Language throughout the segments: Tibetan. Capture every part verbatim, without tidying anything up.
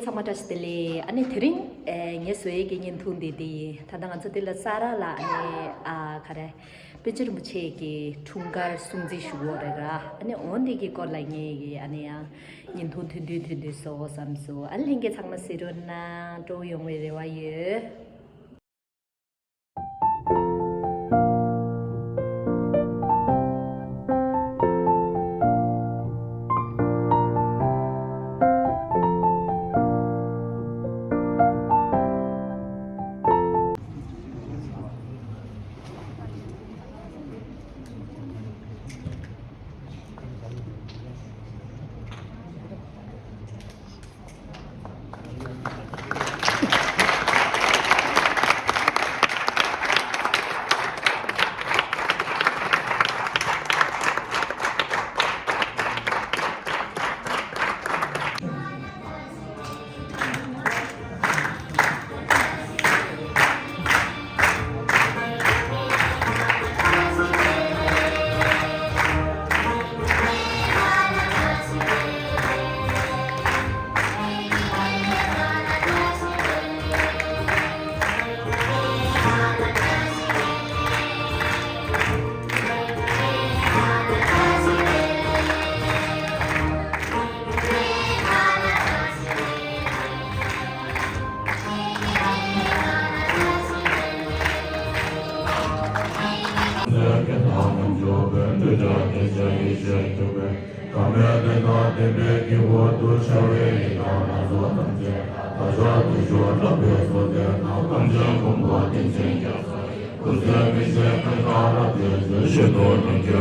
ཚང་མ་བཀྲ་ཤིས་བདེ་ལེགས། ཨ་ནི་དེ་རིང་ཨེ་ངས་བཟོ་ཡས་ཀྱི་བརྙན་ཐུང་འདི་འདི་ཡིན། ད་ལྟ་ང་ཚོ་འདི་ལ་ས་ར་ལ་ཨ་ནི་ཨ་ག་རེ་པཎ་ཆེན་རིན་པོ་ཆེ་གི་འཁྲུངས་སྐར་སྲུང་བརྩི་ཞུ་གི་ཡོད་རེད་ར། ཨ་ནི་འོ་འདི་གི་སྐོར་ལ་ངས་ཀྱི་ཨ་ནི་ཡང་བརྙན་ཐུང་ཐུང་ཐུང་ཐུང་ཐུང་བཟོ་དགོས་བསམ་སོང་། ཨ་ནི་ལྷན་རྒྱས་ཚང་མ་གཟིགས་རོགས་གནང་། སྤྲོ་པོ་ཡོང་བའི་རེ་བ་ཡོད།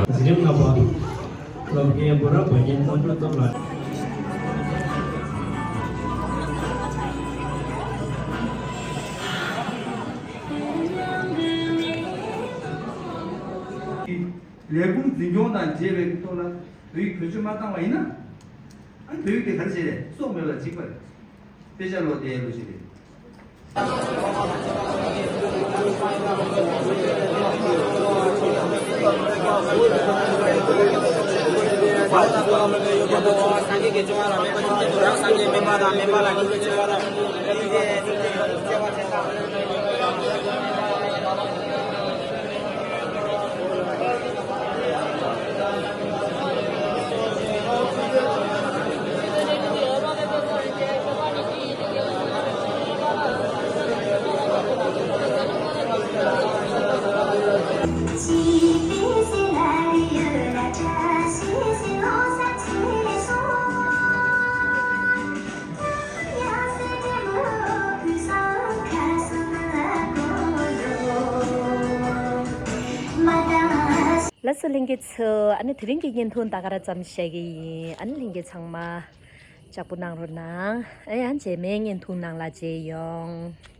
འཛིན་རིམ་ལྔ་པ། སློབ་དགེ་འབུམ་རམས་པ་རྒན་དཀོན་མཆོག་གཙུག་ལག། ལས་ཁུངས་འཛིན་སྐྱོང་དང་འབྲེལ་བའི་ཐོག་ལ་བོད་ཡིག་བེད་སྤྱོད་མ་བཏང་བ་ཡིན་ན། ཨ་ནི་བོད་ཡིག་དེ་ག་རེ་བྱས་རེད། སྲོག་མེད་པ་ལ་འཇིགས་པ་རེད། དཔེ་ཆ་ཀློག་བསྡད་ཡས་ལོ་ཞིག་རེད། ལགས་སོ་ལྷན་རྒྱས་ཚོ། ཨ་ནི་དེ་རིང་གི་བརྙན་ཐུང་ད་ག་རང་ཙམ་བཤད་ཀྱི་ཡིན། ཨ་ནི་ལྷན་རྒྱས་ཚང་མ་ལྕགས་པོ་གནང་རོགས་གནང་། ཨ་ཡང་རྗེས་མའི་བརྙན་ཐུང་ནང་ལ་མཇལ་ཡོང་།